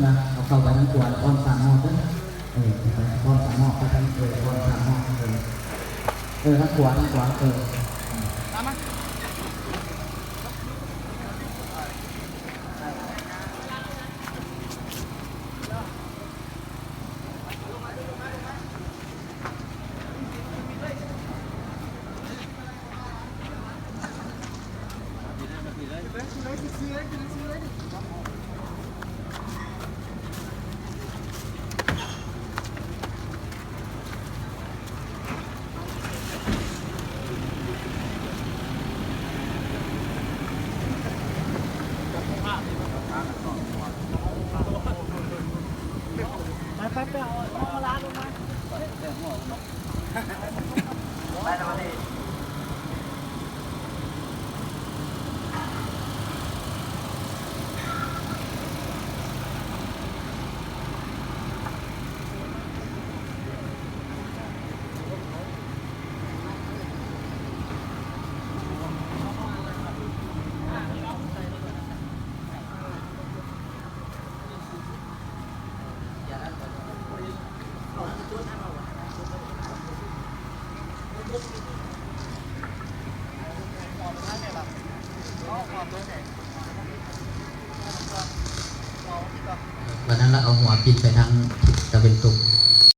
ນະ ເອົາເຂົ້າໄປທາງຂວາ ອ້ອມສາມຮອບເດີ. ເອີ ໄປອ້ອມສາມຮອບ ໄປທາງ ເອີ ອ້ອມສາມຮອບ ເອີ ເອີ ທາງຂວາ ທາງຂວາ ເອີ. ຕາມມາ. ໄປໆໆ ເອົາ ເອົາມາລ້າງລົງມາ. ບາດນັ້ນລະເອົາຫົວປິ່ນໄປທາງທິດຕາເວັນຕົກ.